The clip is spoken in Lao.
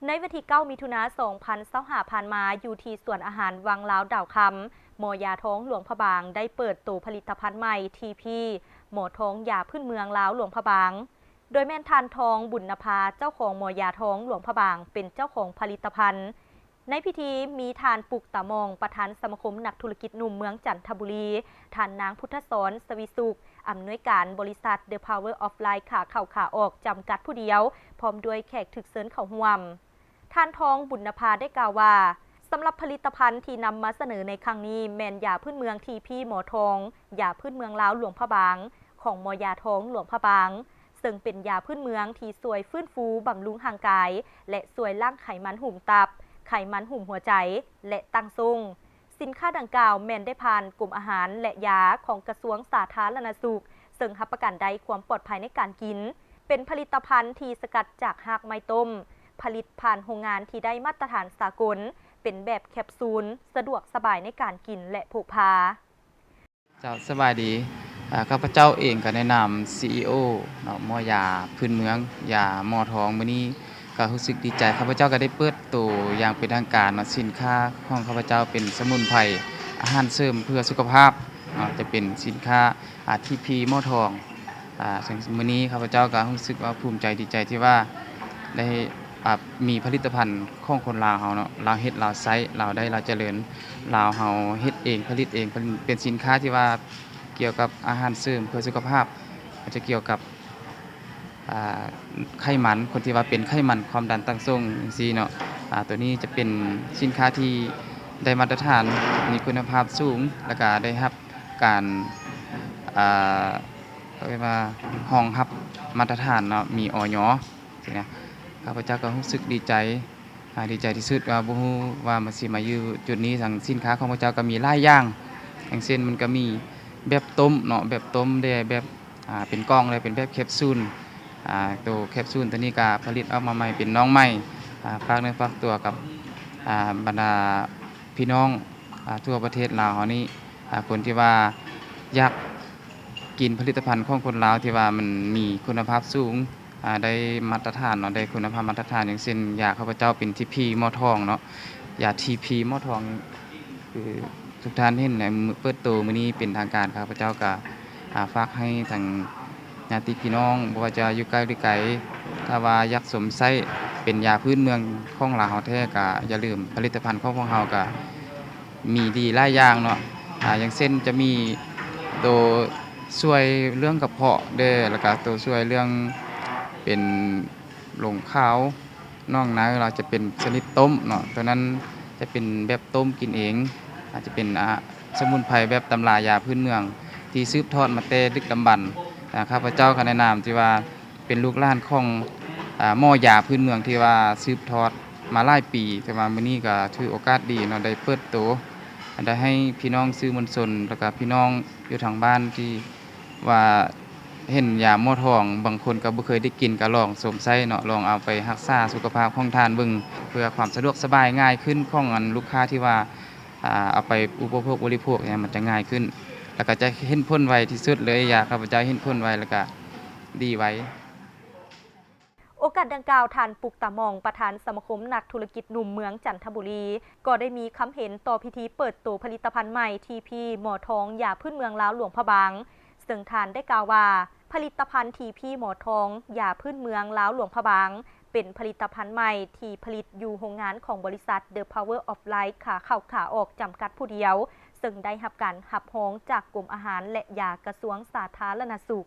ໃນວັນທີເກົ້າ ມິຖຸນາ ສອງພັນຊາວຫ້າ ຜ່ານມາ, ຢູ່ທີ່ສວນອາຫານວັງລາວດາວຄຳ, ໝໍຢາທອງຫຼວງພະບາງ ໄດ້ເປີດໂຕຜະລິດຕະພັນໃໝ່ ທີພີ ໝໍທອງຢາພື້ນເມືອງລາວຫຼວງພະບາງ, ໂດຍແມ່ນທ່ານ ທອງ ບຸນນະພາ ເຈົ້າຂອງໝໍຢາທອງຫຼວງພະບາງ ເປັນເຈົ້າຂອງຜະລິດຕະພັນ. ໃນພິທີມີທ່ານ ປຸກ ຕາມອງ ປະທານສະມາຄົມນັກທຸລະກິດໜຸ່ມເມືອງຈັນທະບູລີ, ທ່ານນາງ ພຸດທະສອນ ສະວິສຸກ ອຳນວຍການບໍລິສັດ The Power of Life ຂາເຂົ້າຂາອອກ ຈຳກັດຜູ້ດຽວ, ພ້ອມດ້ວຍແຂກຖືກເຊີນເຂົ້າຮ່ວມ. ທ່ານ ທອງ ບຸນນະພາ ໄດ້ກ່າວວ່າ, ສຳລັບຜະລິດຕະພັນທີ່ນຳມາສະເໜີໃນຄັ້ງນີ້ ແມ່ນຢາພື້ນເມືອງ ທີພີ ໝໍທອງ, ຢາພື້ນເມືອງລາວຫຼວງພະບາງ ຂອງໝໍຢາທອງຫຼວງພະບາງ, ເຊິ່ງເປັນຢາພື້ນເມືອງທີ່ຊ່ວຍຟື້ນຟູບຳລຸງຮ່າງກາຍ ແລະ ຊ່ວຍລ້າງໄຂມັນຫຸມຕັບ, ໄຂມັນຫຸມຫົວໃຈ ແລະ ຕັ້ງຊົງ. ສິນຄ້າດັ່ງກ່າວແມ່ນໄດ້ຜ່ານກົມອາຫານ ແລະ ຢາຂອງກະຊວງສາທາລະນະສຸກ, ເຊິ່ງຮັບປະກັນໄດ້ຄວາມປອດໄພໃນການກິນ. ເປັນຜະລິດຕະພັນທີ່ສະກັດຈາກຮາກໄມ້ຕົ້ມ, ຜະລິດຜ່ານໂຮງງານທີ່ໄດ້ມາດຕະຖານສາກົນ, ເປັນແບບແຄບຊູນ, ສະດວກສະບາຍໃນການກິນ ແລະ ພົກພາ. ເຈົ້າ ສະບາຍດີ. ອາ ຂ້າພະເຈົ້າເອງກໍໃນນາມ ຊີອີໂອ ເນາະ ໝໍຢາພື້ນເມືອງ ຢາໝໍທອງ ມື້ນີ້ກໍຮູ້ສຶກດີໃຈ. ຂ້າພະເຈົ້າກໍໄດ້ເປີດໂຕຢ່າງເປັນທາງການເນາະ ສິນຄ້າຂອງຂ້າພະເຈົ້າເປັນສະໝຸນໄພ ອາຫານເສີມເພື່ອສຸຂະພາບເນາະ ຈະເປັນສິນຄ້າ ອາ ທີພີ ໝໍທອງ. ອາ ເຊິ່ງມື້ນີ້ຂ້າພະເຈົ້າກໍຮູ້ສຶກວ່າພູມໃຈ ດີໃຈທີ່ວ່າໄດ້ ອາ ມີຜະລິດຕະພັນຂອງຄົນລາວເຮົາເນາະ ລາວເຮັດ ລາວໃຊ້ ລາວໄດ້ ລາວຈະເລີນ ລາວເຮົາເຮັດເອງ ຜະລິດເອງ ເປັນ ເປັນສິນຄ້າທີ່ວ່າກ່ຽວກັບອາຫານເສີມເພື່ອສຸຂະພາບ ອາດຈະກ່ຽວກັບ ອາ ໄຂມັນ ຄົນທີ່ວ່າເປັນໄຂມັນ ຄວາມດັນ ຕັ້ງຊົງ ຈັ່ງຊີ້ເນາະ. ອາ ໂຕນີ້ຈະເປັນສິນຄ້າທີ່ໄດ້ມາດຕະຖານ ມີຄຸນນະພາບສູງ ແລ້ວກະໄດ້ຮັບການ ອາ ເຂົາເອີ້ນວ່າຮອງຮັບມາດຕະຖານເນາະ ມີ ອຢ ຊີ້ນະ. ຂ້າພະເຈົ້າກໍຮູ້ສຶກດີໃຈ ອາ ດີໃຈທີ່ສຸດ ວ່າບໍ່ຮູ້ວ່າມັນຊິມາຢູ່ຈຸດນີ້. ທາງສິນຄ້າຂອງພວກເຈົ້າກໍມີຫຼາຍຢ່າງ ຢ່າງເຊັ່ນ ມັນກໍມີແບບຕົ້ມເນາະ ແບບຕົ້ມແດ່ ແບບ ອາ ເປັນກ່ອງແດ່ ເປັນແບບແຄບຊູນ. ອາ ໂຕແຄບຊູນໂຕນີ້ກໍຜະລິດອອກມາໃໝ່ ເປັນນ້ອງໃໝ່. ອາ ຝາກເນື້ອຝາກຕົວກັບ ອາ ບັນດາພີ່ນ້ອງ ອາ ທົ່ວປະເທດລາວເຮົານີ້ ອາ ຄົນທີ່ວ່າຢາກກິນຜະລິດຕະພັນຂອງຄົນລາວທີ່ວ່າມັນມີຄຸນນະພາບສູງ ອາ ໄດ້ມາດຕະຖານເນາະ ໄດ້ຄຸນນະພາບມາດຕະຖານ ຢ່າງເຊັ່ນ ຢາຂ້າພະເຈົ້າເປັນທີພີໝໍທອງເນາະ ຢາທີພີໝໍທອງ ຄືທຸກທ່ານເຫັນໃນມື້ເປີດໂຕມື້ນີ້ເປັນທາງການ ຂ້າພະເຈົ້າກະ ອາ ຝາກໃຫ້ທາງຍາດຕິພີ່ນ້ອງ ບໍ່ວ່າຈະຢູ່ໃກ້ຫຼືໄກ ຖ້າວ່າຢາກຊົມໃຊ້ເປັນຢາພື້ນເມືອງຂອງລາວເຮົາແທ້ ກະຢ່າລືມ ຜະລິດຕະພັນຂອງພວກເຮົາກະ ມີດີຫຼາຍຢ່າງເນາະ ອາ ຢ່າງເຊັ່ນຈະມີໂຕຊ່ວຍເລື່ອງກະເພາະເດີ ແລ້ວກະໂຕຊ່ວຍເລື່ອງເປັນລົງຂາວໜອງໃນ ລາວຈະເປັນຊະນິດຕົ້ມເນາະ ໂຕນັ້ນຈະເປັນແບບຕົ້ມກິນເອງ ອາດຈະເປັນ ອາ ສະໝຸນໄພແບບຕຳລາຢາພື້ນເມືອງທີ່ສືບທອດມາແຕ່ດຶກດຳບັນ. ອາ ຂ້າພະເຈົ້າກໍໃນນາມທີ່ວ່າ ເປັນລູກຫຼານຂອງ ອາ ໝໍຢາພື້ນເມືອງທີ່ວ່າສືບທອດມາຫຼາຍປີ ແຕ່ວ່າມື້ນີ້ກໍຖືໂອກາດດີເນາະ ໄດ້ເປີດໂຕ ໄດ້ໃຫ້ພີ່ນ້ອງສື່ມວນຊົນ ແລ້ວກໍພີ່ນ້ອງຢູ່ທາງບ້ານທີ່ວ່າເຫັນຢາໝໍທອງ ບາງຄົນກໍບໍ່ເຄີຍໄດ້ກິນ ກໍລອງຊົມໃຊ້ເນາະ ລອງເອົາໄປຮັກສາສຸຂະພາບຂອງທ່ານເບິ່ງ ເພື່ອຄວາມສະດວກສະບາຍງ່າຍຂຶ້ນຂອງອັນລູກຄ້າທີ່ວ່າ ອາ ເອົາໄປອຸປະໂພກບໍລິໂພກຫຍັງ ມັນຈະງ່າຍຂຶ້ນ ແລ້ວກໍຈະເຫັນຜົນໄວທີ່ສຸດເລີຍ. ຢາຂ້າພະເຈົ້າເຫັນຜົນໄວ ແລ້ວກໍດີໄວ. ໂອກາດດັ່ງກ່າວ, ທ່ານ ປຸກ ຕາມອງ ປະທານສະມາຄົມນັກທຸລະກິດໜຸ່ມເມືອງຈັນທະບູລີ ກໍໄດ້ມີຄຳເຫັນຕໍ່ພິທີເປີດໂຕຜະລິດຕະພັນໃໝ່ ທີພີ ໝໍທອງ ຢາພື້ນເມືອງລາວຫຼວງພະບາງ, ເຊິ່ງທ່ານໄດ້ກ່າວວ່າ ຜະລິດຕະພັນ ທີພີ ໝໍທອງ ຢາພື້ນເມືອງລາວຫຼວງພະບາງ ເປັນຜະລິດຕະພັນໃໝ່ທີ່ຜະລິດຢູ່ໂຮງງານຂອງບໍລິສັດ The Power of Life ຂາເຂົ້າຂາອອກ ຈຳກັດຜູ້ດຽວ, ເຊິ່ງໄດ້ຮັບການຮັບຮອງຈາກກົມອາຫານ ແລະ ຢາ ກະຊວງສາທາລະນະສຸກ.